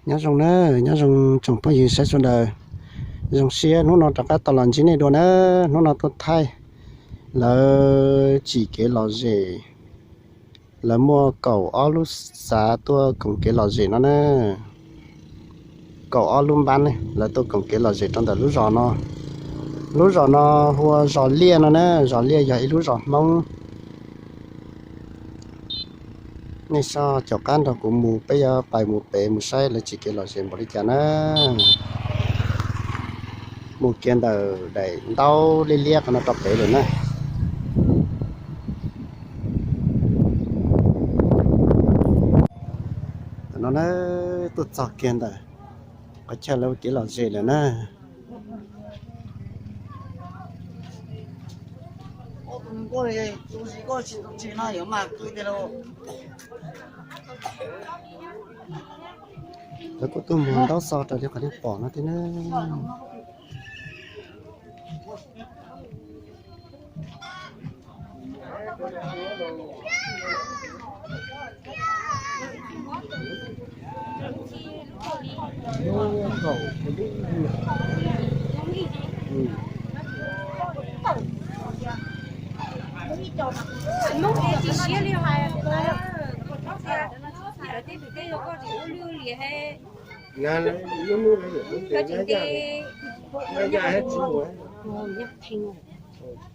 Nyob zoo na, nyob zoo tsoom phooj ywg saib sawv daws. Zoo siab hnub no rov qab tau los ntsib nej dua na. Hnub no tuaj thaij lawv tsim kev lom zem, lawv muaj kaum ob lub xav tuaj koom kev lom zem no na. Kaum ob lub npab ne, lawv tuaj koom kev lom zem rau ntawm lub zos no. Lub zos no hu ua zos Liaj no na, zos Liaj yog ib lub zos Hmoob. Nej soj caum qab nrog kuv mus, peb yuav pais mus pem mus saib lawv tsim kev lom zem npaum li cas na. Mus kiag ntawm daim ntaub liab liab qhov no rau pem lawm na. Tam no na, tuaj txog kiag ntawm qhov chaw lawv ua kev lom zem lawm na. Lawv kuj tuaj muag ntaub xov raws li qhov nej pom no thiab na.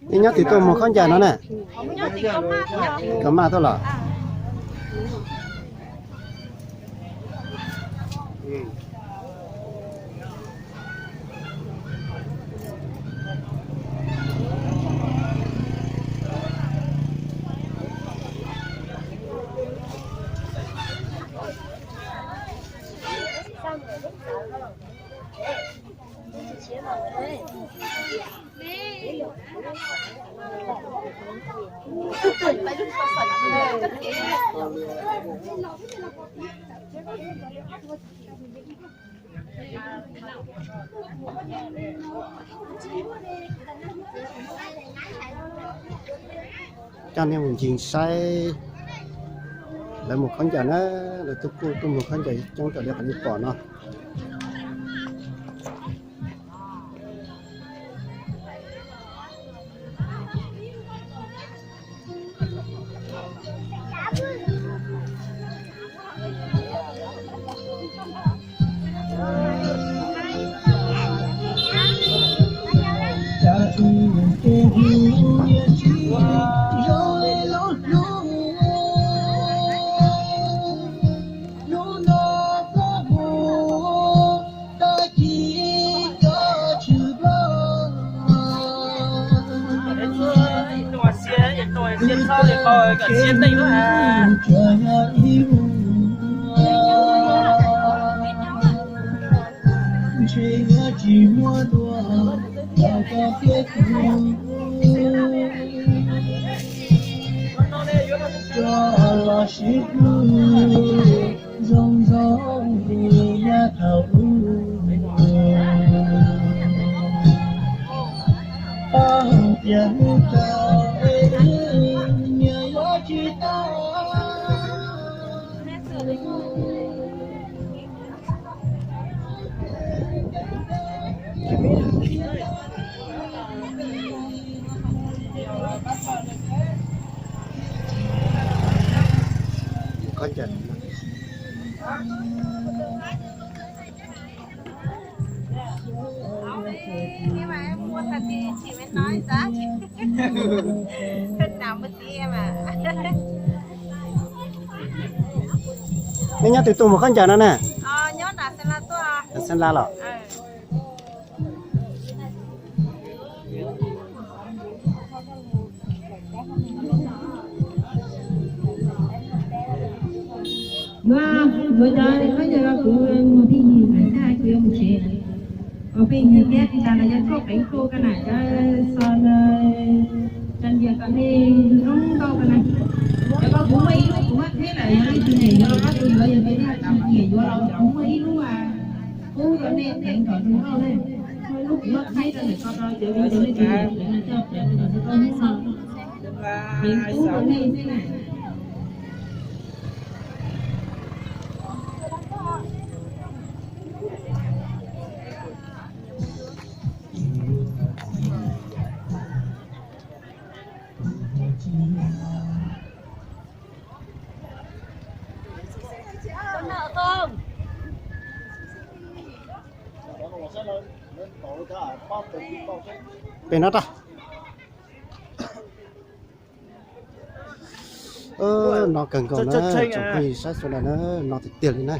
Nej nyob twg tuaj muag khaub ncaws no na? Koj maj tuaj los? Coj nej mus ncig saib lawv mus khaub ncaws na, lawv tuaj kuj tuaj mus khaub ncaws coob raws li qhov nej pom no. Ntshe yuav tsis muaj dua los koj thiab kuv, tso los sib hlub zoo zoo li yav thaum ub. Paub tias hlub rau nyias yuav tsis tau. Nej nyob twg tuaj mus khaub ncaws no na? Xeeb Lab los? Ua, ua cov khaub ncaws rau kuv mus pheej yig lawm tag kuv yuav mus tsev. Ua pheej yig thiab, tas los yog tshuaj qeev tshuaj kaj nam cov xo ntawd, cov npias kom nej zoo nkauj kaj na. Cov ko kuv muaj ib lub kuv muab theb lawm, yog leej twg nyiam yuav los kuv yuav, yog leej twg tsis nyiam yuav los kuv muaj ib lub qub rau nej qeev kom zoo nkauj na. Muaj ib lub kuv muab theb rau ntawm ko rau cov viv ncaus leej twg nyiam qeev los coj qeev rau ntawm ko hnub no. Peb no tag. No kawg nkaus na, tsoom phooj ywg saib sawv daws na, no tiag tiag li na.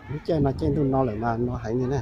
Lub caij no caij ntuj no lawm mas no heev li na.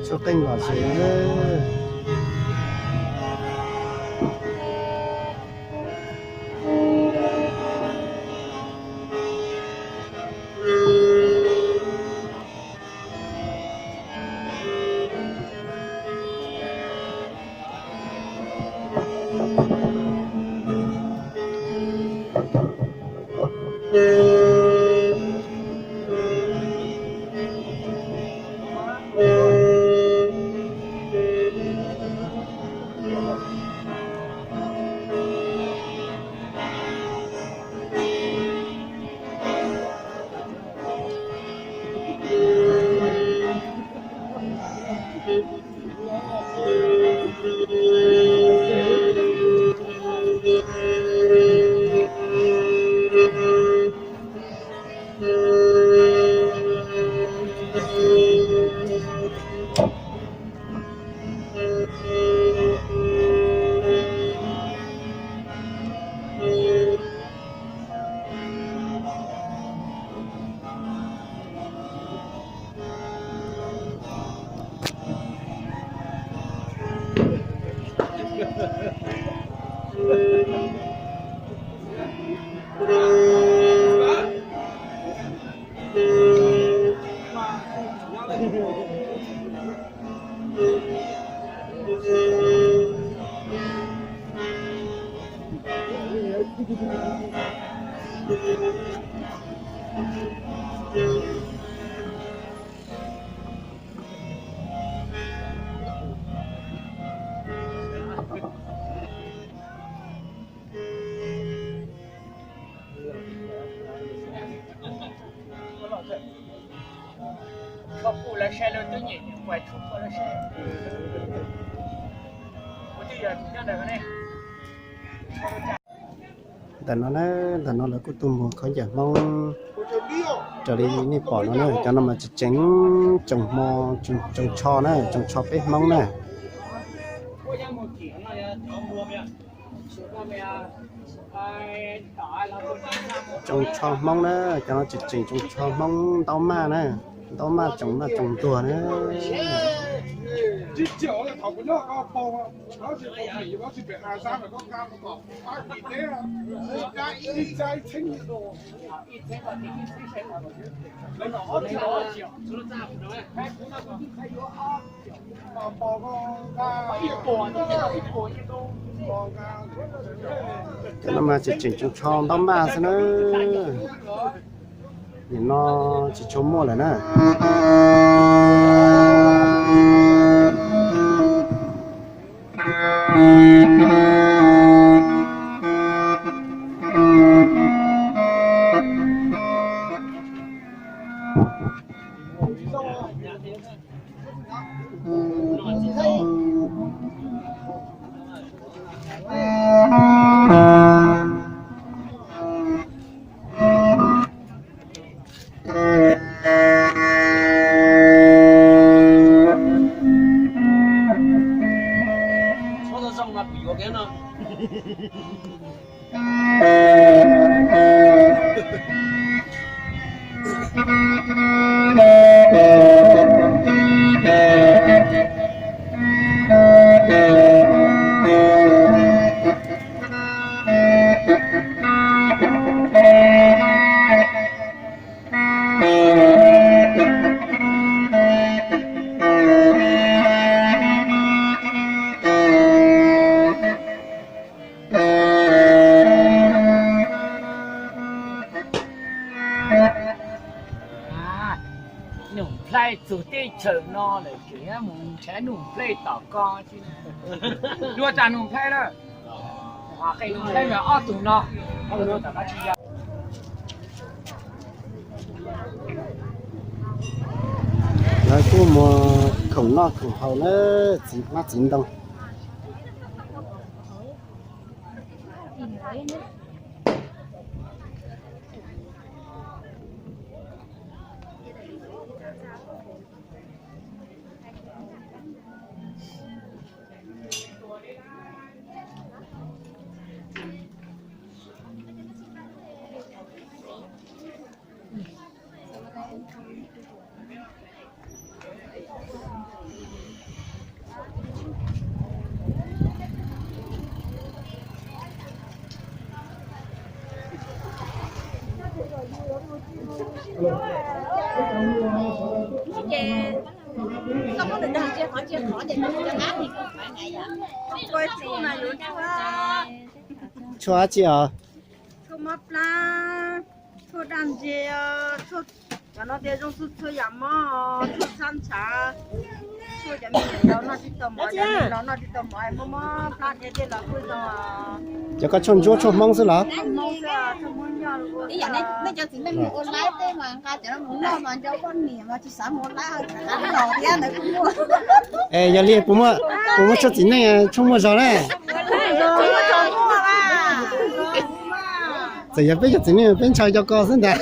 Txhua qeej los ze. Ntawm no na, ntawm no lawv kuj tuaj muag khaub ncaws Hmoob raws li nej pom no na. Cov no mas tseem tseem tsoos hmo, tsoos tsho na, tsoos tsho peb Hmoob na. Tsoos tsho Hmoob na, cov no tseem tseem tsoos tsho Hmoob ntaub maj na, ntaub maj tsoos maj tsoos ntuag na. Cov no mas tseem tseem tsho ntaub npaj xwb na. Nim no tsis tshua muaj lawm na. Nuj Nplhaib txug teb chaws no lawm, tseem mus nrhav Nuj Nplhaib tom ko. Dua tsam Nuj Nplhaib na, Nuj Nplhaib mas ob tug no. Lawv kuj mus khoom noj khoom haus na, txiv hmab txiv ntoo. Tshuaj dab tsi os? Tshuaj mob plab, tshuaj daj ntseg, tshuaj cov no tias zoo txhua txhua yam mob, tshuaj txhab ntshav, tshuaj cov me nyuam yaus noj tsis tau mov, cov me laus noj tsis tau mov, mob mob plab thiab tej los kuj zoo. Cov ko tshuaj ntsuab tshuaj Hmoob xwb los? Tshuaj Hmoob xwb, tshuaj Hmoob nyob. Ib yam nej cov txiv neej mus ua laib tej mas nqa cov no mus noj mas nco poj niam mas tsis xav mus ua laib, los thiab ntawd kuj muaj. Es yog li puas muaj, puas muaj tshuaj txiv neej tshuaj muaj zog na? Txawm yog peb cov txiv neej peb ntshaw cov ko xwb ntag.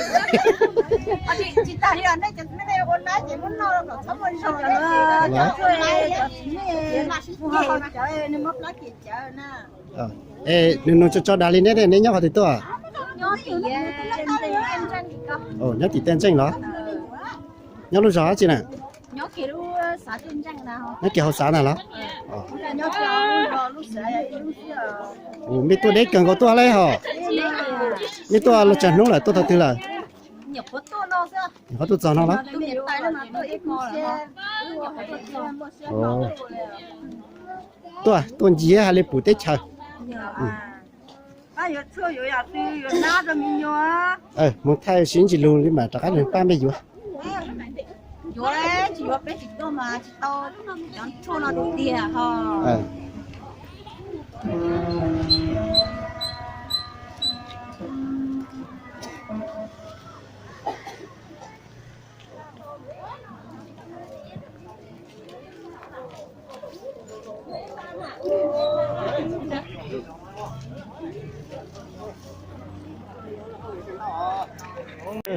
Es nws nug tso tso dag li neb, neb nyob qhov twg tuaj? Nyob tim Tej Ntseej los? Nyob lub zos dab tsi na? Nyob kiag hauv xav ntag los? Mej tuaj deb kawg nkaus tuaj lawm hos. Mej tuaj los tsawg hnub lawm, tuaj thaum twg lawm? Nyuam qhuav tuaj txog no los? Tuaj, tuaj ncig hais li pum teb chaws. Mus thaij sib ntsis lug li mam rov qab pab mej yuav.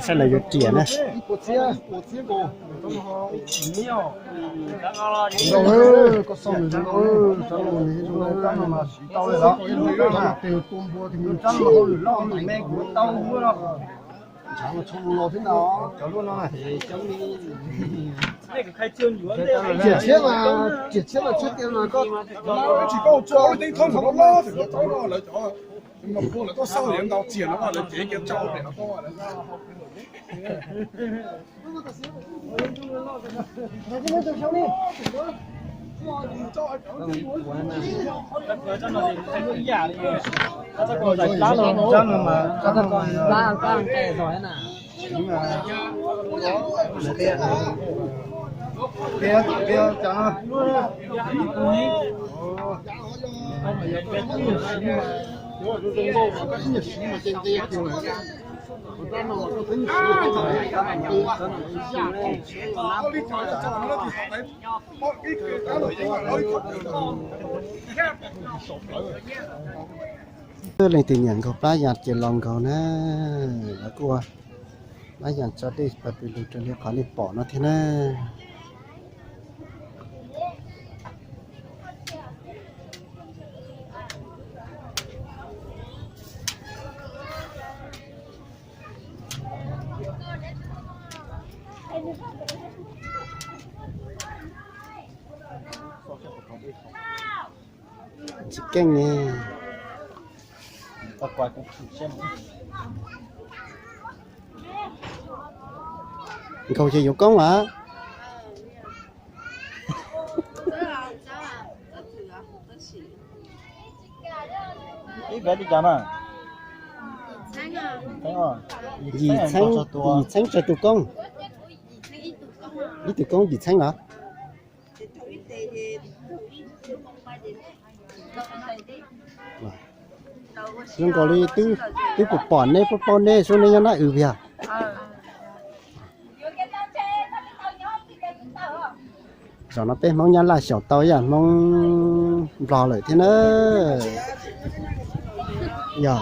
Saib lawv yuav riam na. Tshav no tshoob no thiab ntag. Cov lub no na. Tsiam tshiab mas, tsiam tshiab mas tshab tias mas koj, tsis koj tso lub teeb thooj mas loj loj txog koj tsob no lawv cov, mas pua lawv tuaj xauj lawv ntau tsiam no lawv cev kiag tsau pem no tuaj lawv. Leej twg nyiam nkaug plab yas ces los nkaug na, lawv kuj ua plab yas tso dej pawg pw lug raws li qhov nej pom no thiab na. Tsis keej ne. Nkaug ces yuav koob as. Ib vev li cas na? Yim txheeb, yim txheeb tsawg tus koob? Ib tug koob yim txheeb los? Zoo nkaus li twb pom pom neb, paub paub neb, sub neb nyob nab wb viag. Zaum no peb Hmoob Nyab Laj xyaum tau ib yam Hmoob Nplog lawm thiab na. Yog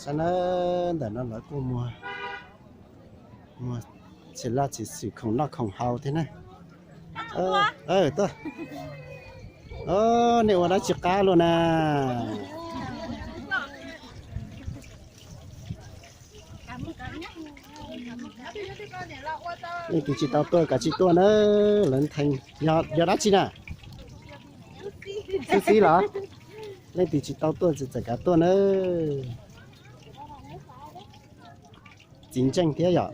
saib na, ntawm no lawv kuj muag, muag txiv laj txiv xwm khoom noj khoom haus thiab na. Tuaj, nej ua dab tsi qab luaj na? Leej twg tsis tau tuaj kav tsij tuaj na, lawv ntheev. Yog dab tsi na? Xib xib los? Leej twg tsis tau tuaj txawm kav tuaj na. Txiv ntseej thiab yom.